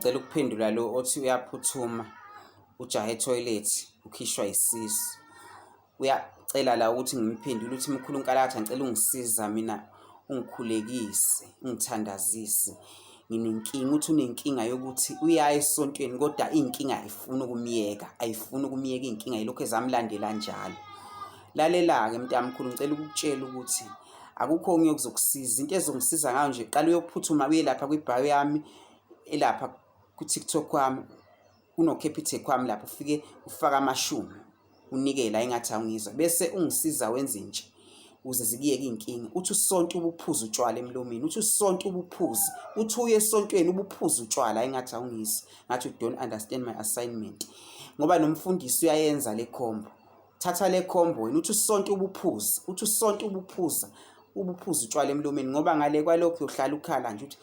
Ngicela ukuphendula lo othi uyaphuthuma ujahe ethoyilethi ukhishwa isisu. Uyacela la ukuthi ngimphendule uthi mkhulu Nkalakatha ngicela ungisiza mina ungikhulekise ungithandazise nginenkinga uthi unenkinga yokuthi uyaya esontweni kodwa iy'nkinga ayifuni ukumyeka ayifuni ukumyeka iy'nkinga yilokhu ezamlandela njalo. Lalela-ke mntamkhulu ngicela ukukutshela ukuthi akukho okunye okuzokusiza into ezongisiza ngayo nje qala uyophuthuma uye lapha kwibhayo yami elapha ku-TikTok wami kuno-Capitec wami lapho ufike ufake amashumi unikela engathi awungizwa bese ungisiza wenze nje ukuze zikuyeke iy'nkinga uthi usonto ubuphuza utshwala emlomeni uthi usonto ubuphuza uthi uye esontweni ubuphuza utshwala engathi awungizwa ngathi you don't understand my assignment ngoba nomfundisi uyayenza le khombo thatha le khombo wena uthi usonto ubuphuza uthi usonto ubuphuza ubuphuza utshwala emlomeni ngoba ngale kwalokho uyohlala ukhala nje uthi